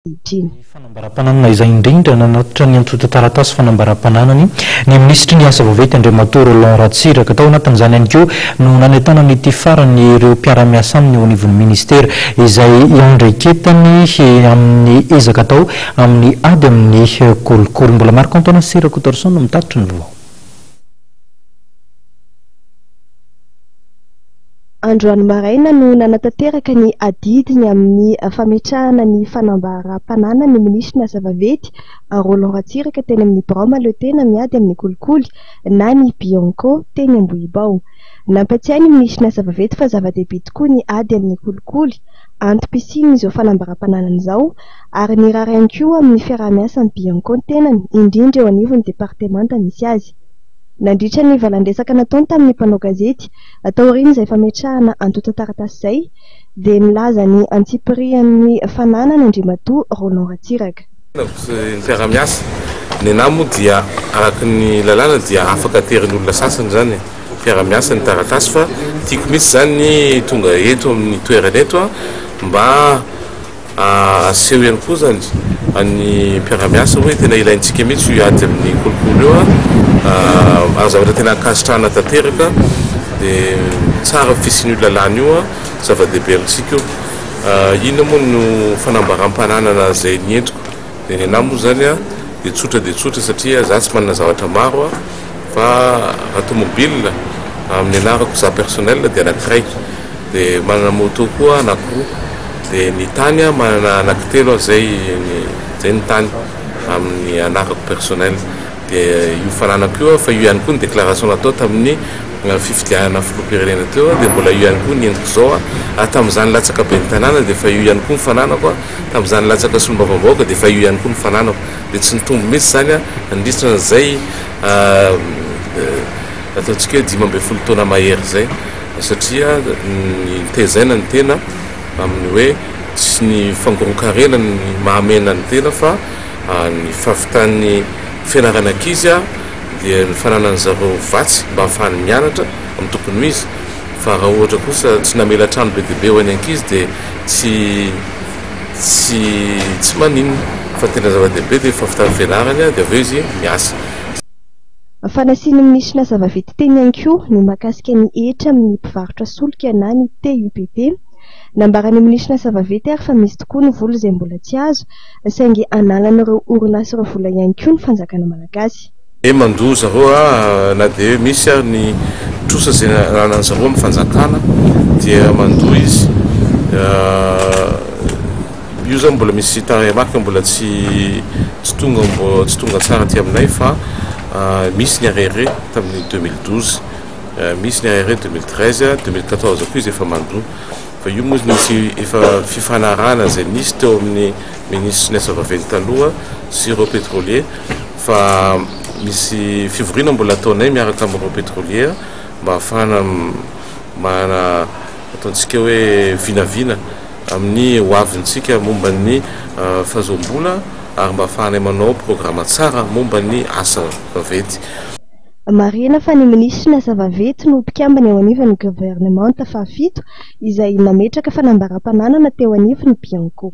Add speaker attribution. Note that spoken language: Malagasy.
Speaker 1: Ankehitriny.
Speaker 2: Ny fanambaram-pananana izay indrindra nanatitra ny antontan-taratasy fanambaram-pananany ny minisitry ny asa vaventy Andriamatoa Roland Ratsiraka. Tao anatin'izany ihany koa no nanentanany ity farany ireo mpiara-miasa aminy eo anivon'ny ministera izay iandraiketany amin'ny ezaka atao amin'ny ady amin'ny kolikoly. Mbola Marc Antoine sy Rakotoarison no mitatitra ny vaovao.
Speaker 1: Androany maraina no nanatanteraka ny adidiny amin'ny fametrahana ny fanambaram-pananany ny minisitry ny asa vaventy, Roland Ratsiraka teny amin'ny birao mahaleotena miady amin'ny kolikoly na ny Bianco teny Ambohibao. Nampatsiahy ny minisitry ny asa vaventy fa zava-dehibe tokoa ny ady amin'ny kolikoly, antom-pisian'izao fanambaram-pananana izao ary nirary ihany koa amin'ny fiaraha-miasa amin'ny Bianco ny tenany, indrindra eo anivon'ny departemanta misy azy. Nandritra ny valan-dresaka nataony tamin'ny mpanao gazety, taorian'izay fametrahana antontan-taratasy izay, dia nilaza ny antsipirihan'ny fananany Andriamatoa Roland Ratsiraka.
Speaker 3: Ny mpiara-miasa, ny anah moa dia araka ny lalàna dia afaka aterin'ny olona sasany izany mpiara-miasa ny taratasy fa tiako mihitsy izany ny tonga eto amin'ny toerana eto mba Aseho ihany koa izany an'ny mpiara-miasa hoe tena ilaintsika mihitsy io ady amin'ny kolikoly io ary zavatra tena ankasitrahana tanteraka dia tsara ny fisian'io lalàna io, zava-dehibe amintsika io. Inona moa no fanambaram-pananana izay nientiko? Dia ny anahy moa izany dia tsotra dia tsotra satria za tsy manana zavatra maro fa raha tomobile amin'ny anarako za personnel dia anankiray. Dia manana moto koa aho anakiroa, dia ny tany aho manana anakitelo aho zay ny zay ny tany amin'ny anarako personnel, dia io fananako io fa io ihany koa ny déclaration natao tamin'ny fifidianana filoham-pirenena teo dia mbola io ihany koa ny entiko zao ary tamin'izany nilatsaka ben'ny tanàna dia efa io ihany koa ny fananako, tamin'izany nilatsaka solombavambahoaka dia efa io ihany koa ny fananako, dia tsy nitombo mihitsy izany nandritra an'izay ataontsika hoe 15 taona mahery izay. Satria ny tezaina ny tena amin'ny hoe tsy ny fangoron-karena ny mahamena ny tena fa ny fahavitan'ny fianarana ankizy dia ny fananan'ny zareo vatsy mba ahafahany mianatra amin'ny tokony ho izy fa raha ohatra kosa tsy namela trano be dia be ho an'ny ankizy dia tsy tsy tsy maninona fa ny tena zava-dehibe dia fahavitan'ny fianarany dia avy eo izy miasa.
Speaker 1: Fanasian'ny minisitry ny asa vaventy teny ihany koa ny mahakasika ny hetra amin'ny mpivarotra solika na ny TUPP. Nambaran'ny minisitry ny asa vaventy ary fa misy tokoa ny vola izay mbola tsy azo, saingy analan'ireo orinasa ireo vola ihany koa ny fanjakana malagasy.
Speaker 3: Hoe mandoa zareo a, na dia hoe misy ary ny trosa izay ananan'ny zareo amin'ny fanjakana dia mandoa izy. Io zany mbola misy tarehimarika mbola tsy tsy tonga mbo tsy tonga tsara aty aminay fa misy ny arriéré tamin'ny 2012, misy ny arriéré 2013, 2014 koa izy efa mandoa. Fa io moa nisy efa fifanarahana izay nisy teo amin'ny minisitry ny asa vaventy taloha sy ireo pétrolier fa misy fivoriana mbola ataonay miaraka amin'ireo pétrolier mba hahafahana mana ataontsika hoe vinavina amin'ny ho avintsika momba ny fahazoam-bola ary mba ahafahanay manao programa tsara momba ny asa vaventy.
Speaker 1: Marihina fa ny minisitry ny asa vaventy no mpikambana eo anivon'ny governemanta fahafito izay nametraka fanambaram-pananana teo anivon'ny Bianco.